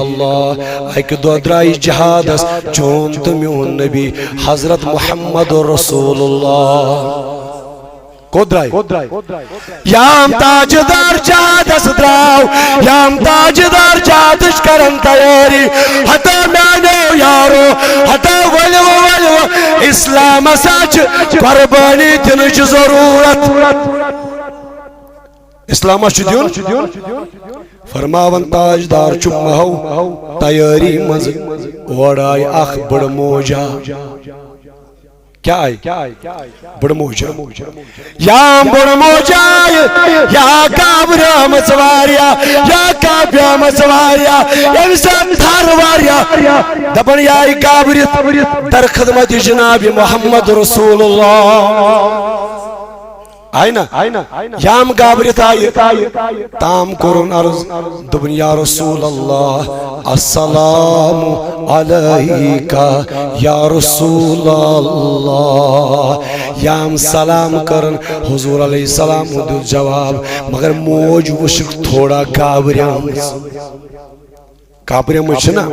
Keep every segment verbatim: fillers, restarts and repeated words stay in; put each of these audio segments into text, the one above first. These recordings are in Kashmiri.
اللہ۔ اکہِ دۄہ درٛایہِ جہادس چون تہٕ میون نبی حضرت محمد رسول اللہ۔ کوٚت درٛاے؟ یام تاجدار جہادس درٛاو، یام تاجدار جہادٕچ کرن تیٲری۔ ہتا میانیو یارو، ہتا ؤلِو، ؤلِو، اسلامس ہا چھِ قربٲنی دِنٕچ ضروٗرت۔ اسلامس چھُ دیُن۔ فرماوان تاجدار چھُ مہو تیٲری منٛز۔ اورٕ آیہِ اکھ بٕڑٕ موجا۔ کیٛاہ آیہِ؟ بٕڑٕ موجا۔ یا بٕڑٕ موجا آیہِ، یا گابریمٕژ واریاہ، یا گابریمٕژ واریاہ، ییٚمہِ ساتہٕ تھر واریاہ۔ دپان یہِ آیہِ گابرِتھ در خدمت جناب محمد رسول اللہ۔ آیہِ نا؟ یام گابرِتھ آیہِ۔ تام کوٚرُن عرض، دوٚپُن، یا رسول اللہ، السلام علیکہ یا رسول اللہ۔ یام سلام کرن، حضور علیہ السلام دیُت جواب، مگر موج وٕچھُکھ تھوڑا گابریمٕژ۔ گابریمٕژ چھِنا؟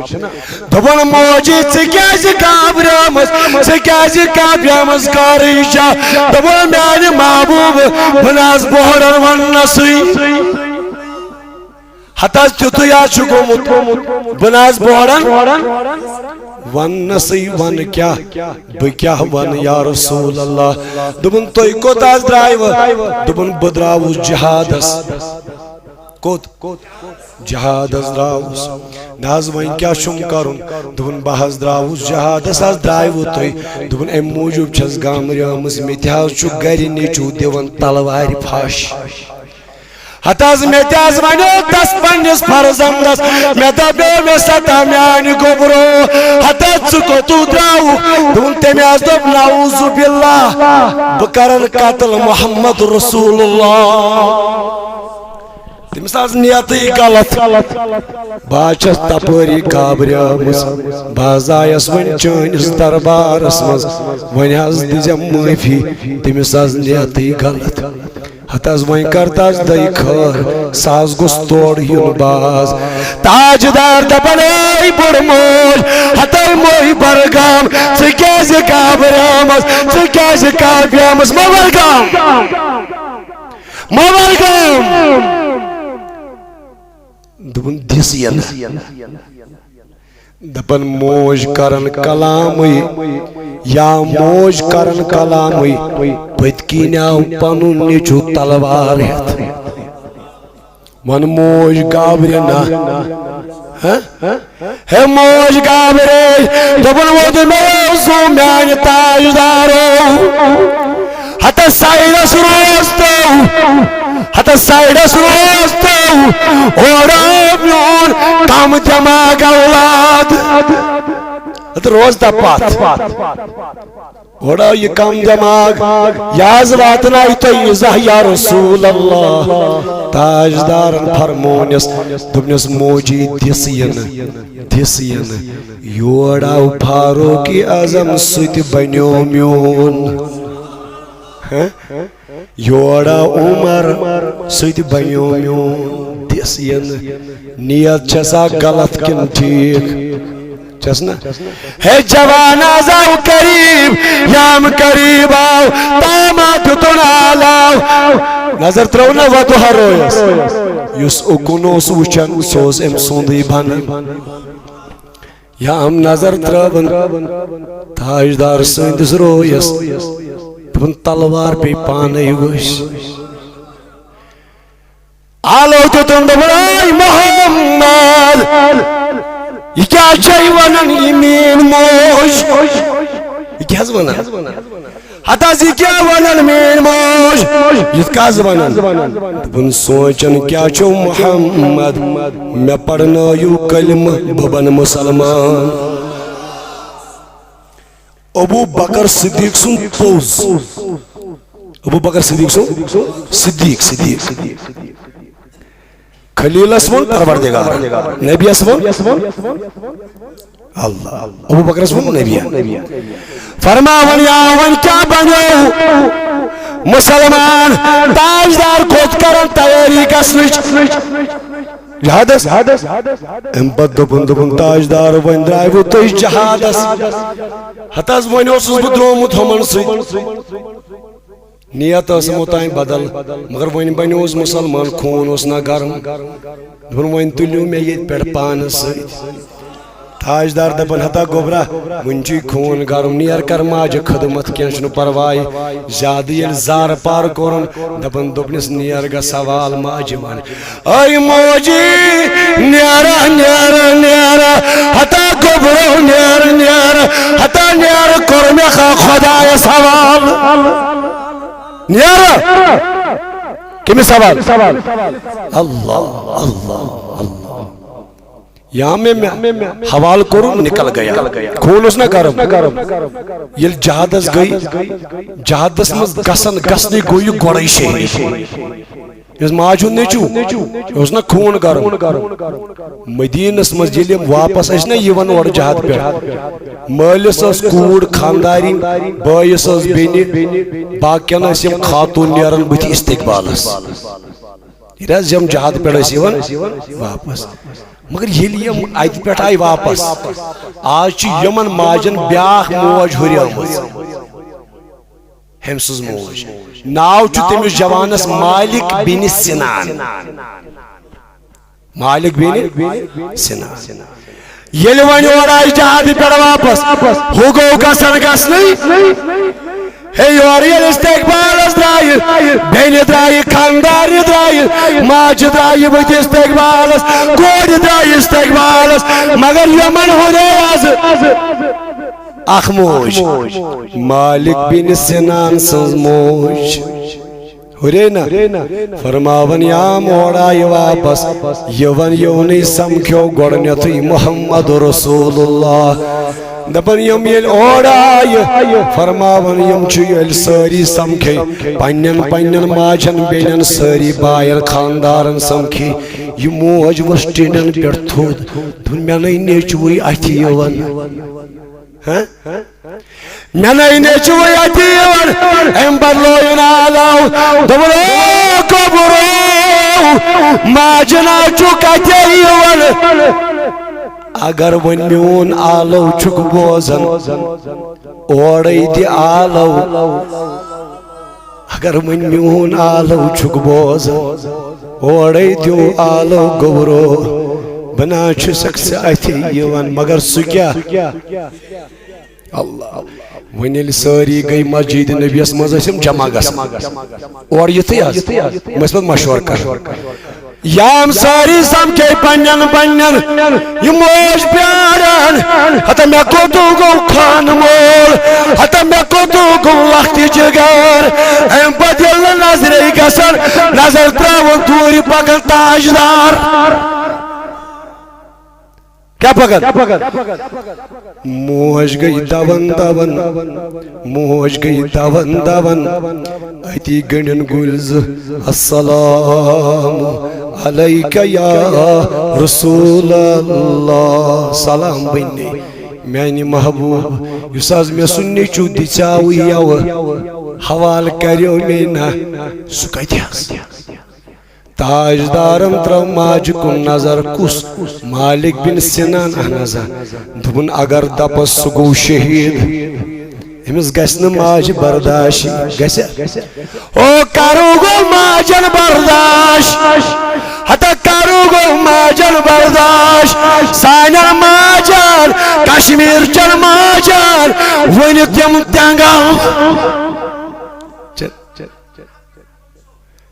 دوٚپُن، موجی، ژٕ کیٛازِ گابریمٕژ؟ ژٕ کیٛازِ گابریمٕژ؟ کارٕے چھا؟ دوٚپُن، میانہِ محبوب، بہٕ نہ حظ بوہرن وننسٕے۔ ہتہٕ حظ تیُتھُے حظ چھُ گوٚمُت۔ بہٕ نہ حظ بوہرن وننسٕے، ونہٕ کیٛاہ؟ بہٕ کیٛاہ ونہٕ یا رسول اللہ؟ دوٚپُن، تُہۍ کوٚت حظ درٛایوٕ؟ دوٚپُن، بہٕ درٛاوُس جہادس۔ کوٚت؟ جہادس درٛاوُس۔ نہ حظ، وۄنۍ کیٛاہ چھُم کرُن؟ دوٚپُن، بہٕ حظ درٛاوُس جہادس، حظ درٛایوٕ تُہۍ۔ دوٚپُن، امہِ موٗجوٗب چھَس گامریمٕژ، مےٚ تہِ حظ چھُ گرِ نیٚچوٗ دِوان تلوارِ پھش۔ ہتہٕ حظ، مےٚ تہِ حظ ونیو تس پننِس فرزندس، مےٚ دپیو، مےٚ ستا میانہِ گوٚبرو، ہتہٕ حظ ژٕ کوٚتُو درٛاوُکھ؟ دوٚپُن، تٔمۍ حظ دوٚپ، نعوذ باللہ، بہٕ کرن قتل محمد رسول اللہ۔ تٔمِس آسہٕ نیتٕے غلط۔ بہٕ حظ چھَس تپٲری گابریمٕژ۔ بہٕ حظ آیس وۄنۍ چٲنِس دربارس منٛز۔ وۄنۍ حظ دِژٮ۪م معٲفی۔ تٔمِس آسہٕ نیتٕے غلط۔ ہتہٕ حظ وۄنۍ کر تس دَے خٲر۔ سُہ حظ گوٚژھ تورٕ یُن باز۔ تاجدار دپان، اے بُڑٕ موج، ہتے موے برگام، ژٕ کیٛازِ گابریمٕژ؟ ژٕ کیٛازِ گابریمٕژ؟ مہ برگام۔ مہ ورگام۔ دوٚپُن، دِس یَنہٕ۔ دَپان، موج کرن کلامٕے، یا موج کرن کلامٕے، پٔتۍ کِنۍ آو پنُن نیٚچوٗ تلوار ہٮ۪تھ۔ وَن موج گابرِ نہ۔ ہہ؟ ہے موج گابرے، دوٚپُن، وۄنۍ دِ مےٚ زُو میانہِ تاجدارو۔ ہتس سایڈس روز تو، ہتس سایڈس روز تو، اورٕ آو میون کم دٮ۪ماغ اولاد۔ ہتہٕ روز تہ پتھ۔ گۄڈٕ آو یہِ کم دٮ۪ماغ، یہِ حظ واتنایہِ تۄہہِ ایٖزاہ یا رسول اللہ۔ تاجدارن فرمونس، دوٚپنس، موجی دِس یِنہٕ، دِس یِنہٕ۔ یور آو فاروق اعظم، سُہ تہِ بنیو میون۔ ہہ؟ یور آو عمر، سُہ تہِ بنیو میون۔ دِس یِنہٕ۔ نیت چھسا غلط کِنہٕ ٹھیٖک؟ چھس نا؟ ہے جوان آز آو قریب، یام قریب آو، تام آو دیُتُن آلاو۔ نظر ترٲو نا وَدُہا رویس۔ یُس اُکُن اوس وٕچھان، سُہ اوس أمۍ سُنٛدٕے بنان۔ یام نظر ترٲوٕن تاجدار سٕنٛدِس رویس، دوٚپُن، تلوار پیٚیہِ پانے ؤسۍ۔ آلو دیُتُن، دوٚپُن، اے محمد، یہِ کیٛاہ چھے ونان یہِ میٲنۍ موج؟ یہِ کیٛاہ حظ ونان؟ ہتہٕ حظ، یہِ کیٛاہ ونان میٲنۍ موج؟ یہِ کیٛاہ حظ ونان؟ دوٚپُن، سونٛچان کیٛاہ چھُو محمد؟ مےٚ پرنٲیِو کلمہٕ، بہٕ بنہٕ مُسلمان۔ ابو بکر صدیق سُنٛد پوٚز۔ ابو بکر صدیق سُنٛد؟ صدیق، صدیق۔ خلیلس ووٚن پروردگار، نبیس ووٚن اللہ، ابو بکرس ووٚن نبی۔ فرماوان، یا وۄنۍ کیٛاہ بنیو؟ مسلمان تاجدار کوٚت کران تیٲری گژھنٕچ؟ جہادس۔ امہِ پتہٕ دوٚپُن، دوٚپُن، تاجدار، وۄنۍ درٛاوٕ تُہۍ جہادس۔ ہتہٕ حظ، وۄنۍ اوسُس بہٕ درٛامُت ہُمن سۭتۍ۔ نیت ٲسٕم اوٚتام بدل، مگر وۄنۍ بنیوس مسلمان، خوٗن اوس نہ گرم۔ دوٚپُن، وۄنۍ تُلِو مےٚ ییٚتہِ پٮ۪ٹھ پانس سۭتۍ۔ تاجدار دپان، ہتا گوٚبرا، وُنہِ چھُے خوٗن گرم، نیر کر ماجہِ خدمت، کینٛہہ چھُنہٕ پرواے۔ زیادٕ ییٚلہِ زارٕ پار کوٚرُن، دپان، دوٚپنس، نیر گژھ سوال ماجہِ ون۔ اے موجی، نیرا، نیرا، نیرا، ہتا گوٚبرو، نیر، نیر، ہتا نیر، کوٚر مےٚ خا-، خدایس حوال۔ نیرا۔ کٔمِس حوال؟ اللہ، اللہ، اللہ۔ یا مےٚ، مےٚ حوال کوٚرُن، نکل گیا۔ خوٗن اوس نہ گرم۔ ییٚلہِ جہادس گٔے، جہادس منٛز گژھن گژھنٕے گوٚو یہِ گۄڈَے شہیٖد۔ یُس ماجہِ ہُنٛد نیٚچوٗ، یہِ اوس نہ خوٗن گرم۔ مدیٖنس منٛز ییٚلہِ یِم واپس ٲسۍ نہ یِوان اورٕ جہاد پٮ۪ٹھ، مٲلِس ٲس کوٗر خانٛدارِنۍ، بٲیِس ٲس بیٚنہِ، باقین ٲسۍ یِم خاتوٗن نیران بٕتھِ استقبالس۔ ییٚلہِ حظ یِم جہاد پٮ۪ٹھ ٲسۍ یِوان واپس، مگر ییٚلہِ یِم اتہِ پٮ۪ٹھ آیہِ واپس، آز چھِ یِمن ماجن بیاکھ موج ہُریمٕژ۔ ہیٚمۍ سٕنٛز موج۔ ناو چھُ تٔمِس جوانس مالک بن سنان۔ مالک بن سنان۔ ییٚلہِ وۄنۍ اورٕ آیہِ جہادِ پٮ۪ٹھ واپس، ہُہ گوٚو گژھن گژھنٕے۔ ہے، یورٕ ییٚلہِ استقبالس درٛایہِ، بیٚنہِ درٛایہِ، خانٛدارِ درٛایہِ، ماجہِ درٛایہِ بٕتھِ استقبالس، کورِ درٛایہِ استقبالس، مگر یِمن ہُرے از اکھ موج، مالک بن سنان سٕنٛز موج۔ ہُرے نا؟ فرماوان، یا مورا یہِ واپس، یِوان یِونٕے سمکھیو گۄڈٕنیتھٕے محمد رسول اللہ۔ دپان، یِم ییٚلہِ اورٕ آیہِ، فرماوان، یِم چھِ ییٚلہِ سٲری سمکھے، پننٮ۪ن پننٮ۪ن ماجن بیٚنٮ۪ن، سٲری باین خاندارن سمکھے، یہِ موج ؤژھ ٹِنڈٮ۪ن پٮ۪ٹھ تھوٚد، دوٚپُن، مےٚ نے نیٚچوٕے اتھِ یِوان۔ ہہ؟ مےٚ نے نیٚچوٕے اتھِ یِوان۔ امہِ پتہٕ لویُن آلو، دوٚپُن، او گوٚبرو، ماجہِ نا چھُ کتھے یِوان۔ اگر وۄنۍ میون آلو چھُکھ بوزان، اورے دِ آلو۔ اگر وۄنۍ میون آلو چھُکھ بوزان، اورے دیو آلو گوٚبرو۔ بہٕ نا چھُسکھ ژےٚ اتھِ یِوان، مگر سُہ کیٛاہ؟ اللہ۔ وۄنۍ ییٚلہِ سٲری گٔے مسجد نبیَس منٛز، ٲسۍ یِم جمع گژھان۔ اورٕ یِتھٕے حظ، یِم ٲسۍ پتہٕ مشورٕ کران۔ یِم سٲری سمکھے پننٮ۪ن پننٮ۪ن، یہِ موج پیاران، ہتا مےٚ کوٚت گوٚو خان مول، ہتا مےٚ کوٚت گوٚو لۄکٹہِ جگر۔ امہِ پتہٕ ییٚلہِ نہٕ نظرے گژھان، نظر تراوان دوٗرِ پکان تاجدار۔ کیٛاہ پکان؟ موج گٔے دون دون، موج گٔے دون دون۔ اتی گنڈن گُلۍ زٕ، السلام علیک یا رسول اللہ۔ سلام بننے میانہِ محبوب، یُس از مےٚ سُہ نیٚچو دِژیاو یوٕ، حوالہٕ کریو مےٚ نہ، سُہ کتہِ حظ؟ تاجدارن ترٲو ماجہِ کُن نظر، کُس؟ مالک بن سنان، اہن حظ آ۔ دوٚپُن، اگر دپس سُہ گوٚو شہید، أمِس گژھِ نہٕ ماجہِ برداش، گژھِ؟ او کرو گوٚو ماجن برداش، ہتا کرو گوٚو ماجن برداش، سانٮ۪ن ماجن، کشمیر چن ماجن، وُنہِ تِم تنگل۔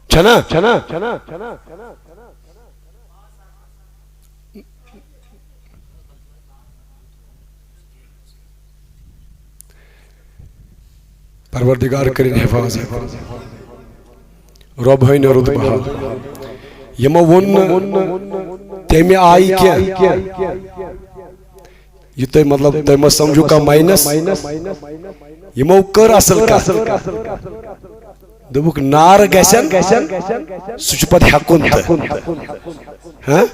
چھنا؟ پروردگار کٔرِن حفاظت۔ رۄب ہٲینو رُت بہار۔ یِمو ووٚن نہٕ تَمہِ آیہِ کینٛہہ۔ یہِ تۄہہِ، مطلب، تۄہہِ ما سمجھو کانٛہہ ماینس؟ یِمو کٔر اصل کتھ۔ دوٚپُکھ، نار گژھن، سُہ چھُ پتہٕ ہٮ۪کُن تہٕ۔ ہاں؟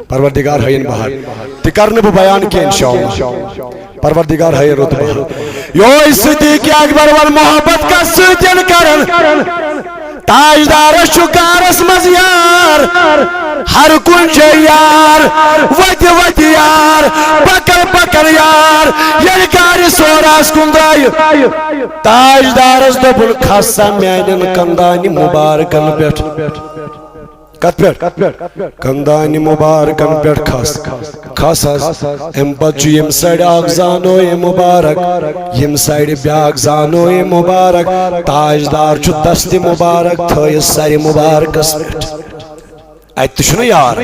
پروردگار ہٲیِن بہار۔ تہِ کرٕ نہٕ بہٕ بیان کینٛہہ، انشاءاللہ۔ پروردگار ہٲیِن رُت بہار۔ یوہے صدیق اکبر ون محبت کس سۭتۍ کرن۔ تاجدارس چھُ کارس منٛز یار۔ ہر کُنہِ جایہِ یار، وتہِ وتہِ یار، پکان پکان یار، ییٚلہِ گرِ سورس کُن درٛایہِ، تاجدارس دوٚپُن، "کھس سا میانٮ۪ن کندانہِ مبارکن پٮ۪ٹھ۔" کتھ پٮ۪ٹھ؟ کندانہِ مبارکن پٮ۪ٹھ کھس۔ کھس حظ۔ امہِ پتہٕ چھُ ییٚمہِ سایڈِ اکھ زانوے مبارک، ییٚمہِ سایڈِ بیٛاکھ زانوے مبارک۔ تاجدار چھُ دستِ مبارک تھٲیِتھ سرِ مبارکس پٮ۪ٹھ۔ اتہِ تہِ چھُنہٕ یار۔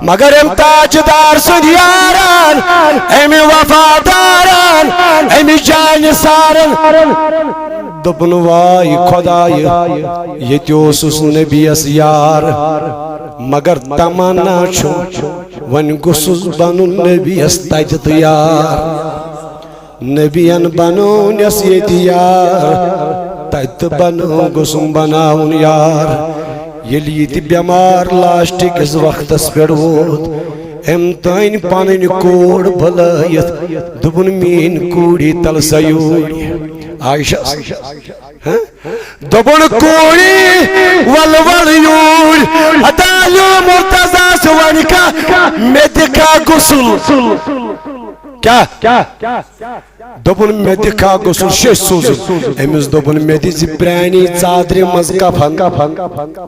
مگر أمۍ تاجدار سٕنٛدۍ یارن، أمۍ وفادارن، أمۍ جانہِ سارن دوٚپُن، "واے خۄدایہِ، ییٚتہِ اوسُس نبیَس یار، مگر تمنا چھُ، وۄنۍ گوٚژھُس بنُن نبیَس تتہِ تہِ یار۔" نبین بنوونس ییٚتہِ یار، تتہِ تہِ بنو گوٚژھُم بناوُن یار۔ ییٚلہِ یہِ تہِ بٮ۪مار لاسٹ کِس وقتس پٮ۪ٹھ ووت، أمۍ تانۍ پنٕنۍ کوٗر بُلٲیِتھ دوٚپُن، "میٛٲنۍ کوٗری تل سا یوٗرۍ۔" عائشہ، ہہ؟ دوٚپُن، "کوٗری، ول ول یوٗرۍ، ہتا یہِ مرتضیٰ چھُ وۄنۍ کانٛہہ، مےٚ دِ کانٛہہ غسل۔" کیٛاہ؟ دوٚپُن، "مےٚ دِ کھا غسل شیٚش سوٗزُن۔" أمِس دوٚپُن، "مےٚ دِ زِ پرٛانی ژادرِ منٛز کفن۔"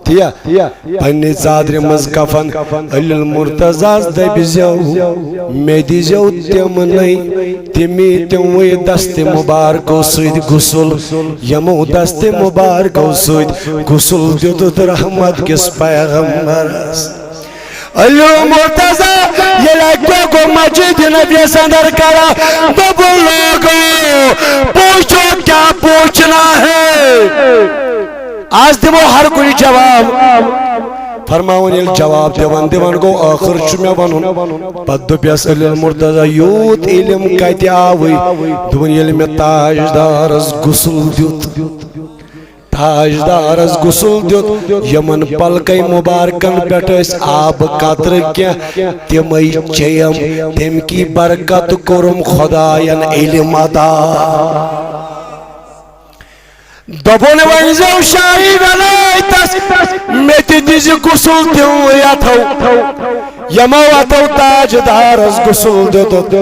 تی یا؟ پننہِ ژادرِ منٛز کفن۔ علی المرتضیٰ ہس دٔپۍ زیو، "مےٚ دِ زیو تِمنٕے، تِمی تِموٕے دستِ مبارکو سۭتۍ غسل، یِمو دستِ مبارکو سۭتۍ غسل دیُتُتھ رحمت کِس پیغمبرس۔" علی مرتضیٰ ییٚلہِ اَکہِ دۄہ گوٚو مسجد نبیَس اندر کھڑا، دوٚپُن، "لوگو، پوچھو کیا پوچھنا ہے۔" آز دِمو ہر کُنہِ جواب۔ فرماوُن ییٚلہِ جواب دِوان دِوان گوٚو، ٲخٕر چھُ مےٚ وَنُن۔ پتہٕ دوٚپیَس علی مرتضیٰ، "یوٗت علم کَتہِ آوٕے؟" دوٚپُن، "ییٚلہِ مےٚ تاجدارَس غسل دیُت۔" تاجدارس غسل دیُت، یمن پلکے مبارکن پٮ۪ٹھ ٲسۍ آبہٕ قطرٕ کینٛہہ، تِمے چیم، تمہِ کی برکت کوٚرُم خداین علم عطا۔ دوٚپُن، "وۄنۍ زیو شاہی ولایتس، مےٚ تہِ دِزِ غسل تِموٕے اتھو۔" یمو اتھو تاجدارس غسل دیُت۔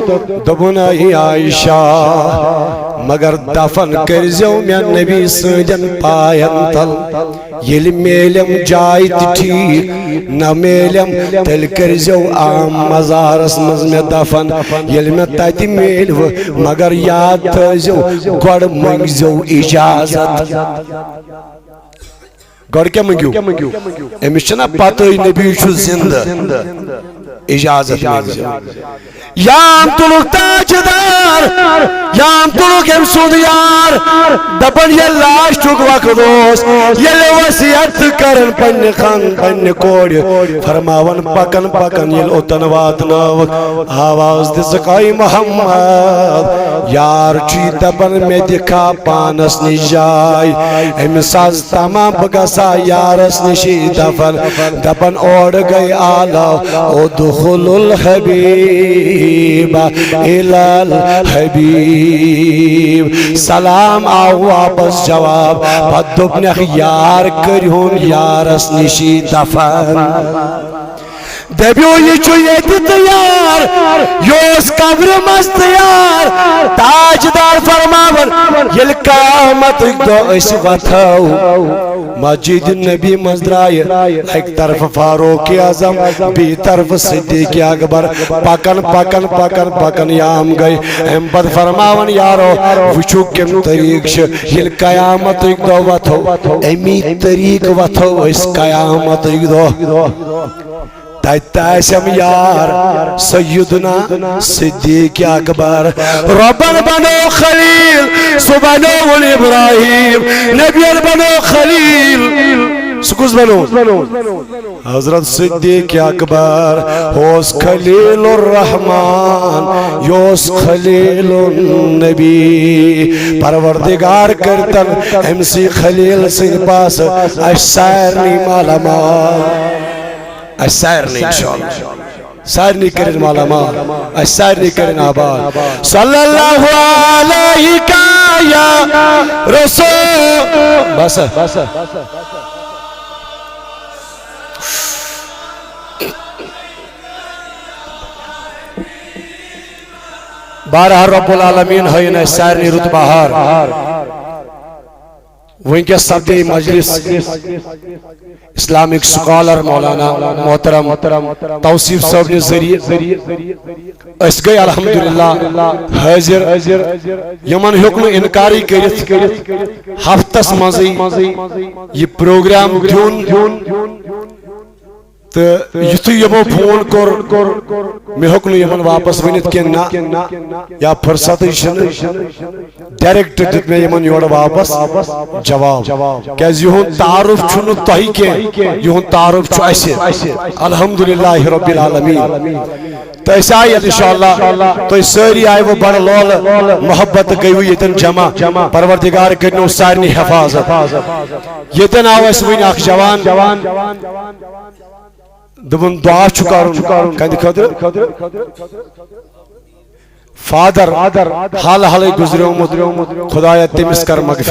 دوٚپُن، "اے عائشہ، مگر دفن کٔرۍزیو مےٚ نبی سٕنٛدٮ۪ن پاین تل۔ ییٚلہِ میلٮ۪م جاے تہِ ٹھیٖک، نہ میلٮ۪م، تیٚلہِ کٔرۍزیو عام مزارس منٛز مےٚ دفن۔ ییٚلہِ مےٚ تتہِ میلوٕ، مگر یاد تھٲیزیو، گۄڈٕ مٔنگزیو اجازت۔" گۄڈٕ کیٛاہ مٔنگِو؟ أمِس چھَنا پتہٕے نبی چھُ زِندٕ۔ اجازت مٔنگزِ۔ یام تُلُکھ تاجدار، یام تُلُکھ أمۍ سُنٛد یار۔ دَپان، ییٚلہِ لاسٹُک وقت اوس، ییٚلہِ وصیت کٔرٕن پننہِ خان، پننہِ کورِ، فرماوان پکان پکان ییٚلہِ اوٚتن واتنٲوٕکھ، آواز دِژٕکھ، "اے محمد، یار چھُے دَپان مےٚ دِکھا پانس نِش جاے۔" أمِس آز تمام بہٕ گژھا یارس نِشی دفن۔ دپان اورٕ گٔے آلو، ادخل الحبیب الی الحبیب۔ سلام آو واپس جواب۔ پتہٕ دوٚپنکھ، یار کٔرۍہُن یارس نِشی دفن۔ دٔپِو، یہِ چھُ ییٚتہِ تیار، یہِ اوس قبرِ منٛز تیار۔ تاجدار فرماوان، ییٚلہِ قیامتٕکۍ دۄہ أسۍ وۄتھو، مسجد نبی منٛز درٛایہِ، اَکہِ طرفہٕ فاروق اعظم، بیٚیہِ طرفہٕ صدیق اکبر، پکان، پکان، پکان، پکان یام گٔے۔ اَمہِ پتہٕ فرماوان، یارو، وٕچھِو کَمہِ طریٖقہٕ چھِ، ییٚلہِ قیامتٕکۍ دۄہ وۄتھو، اَمی طریٖقہٕ وۄتھو أسۍ قیامتٕکۍ دۄہ۔ تتہِ تہِ آسٮ۪م یار سیدنا صدیق اکبر۔ رۄبن بنوو خلیل، سُہ بنووُن ابراہیم۔ نبین بنوو خلیل، سُہ کُس بنوو؟ حضرت صدیق اکبر اوس خلیل الرحمان، یہِ اوس خلیل النبی۔ پروردگار کٔرتن أمۍ سٕے خلیل سٕنٛدِ پاسہٕ اسہِ سارنٕے مالا مال۔ اسہِ سارنٕے انشاءاللہ۔ سارنٕے کٔرِن مالا مال۔ اسہِ سارنٕے کٔرِن آباد۔ صلی اللہ علیک یا رسول۔ بس۔ بہرحال، رب العالمین ہٲیِن اَسہِ سارنٕے رُت بہار۔ وٕنکیٚس سپدے مجلس اسلامک سکالر مولانا محترم توصیف صٲبنہِ ذٔریعہٕ۔ أسۍ گٔے الحمدللہ حٲضِر۔ یِمن ہیوٚک نہٕ انکارٕے کٔرِتھ، ہفتس منٛزٕے یہِ پروگرام دیُن۔ تہٕ یُتھُے یِمو فون کوٚر، مےٚ ہیوٚک نہٕ یِمن واپس ؤنِتھ کینٛہہ، نہ، یا فرصتٕے چھِنہٕ۔ ڈائریکٹ دیُت مےٚ یِمن یورٕ واپس جواب، کیازِ یِہُنٛد تعارُف چھُنہٕ تۄہہِ کینٛہہ، یِہُنٛد تعارُف چھُ اَسہِ۔ الحمدللہ رب العالمین۔ تہٕ أسۍ آیہِ یَتھ انشاءاللہ، تُہۍ سٲری آیوٕ بڑٕ لولہٕ محبت، گٔیوٕ ییٚتٮ۪ن جمع۔ پروردگار کٔرِنو سارنٕے حفاظت۔ ییٚتٮ۪ن آو اَسہِ وٕنہِ اکھ جوان، دوٚپُن، دعا چھُ کرُن۔ کَتہِ خٲطرٕ؟ فادر، حال حالٕے گُزریومُت۔ خدایا، تٔمِس کر مغفرت۔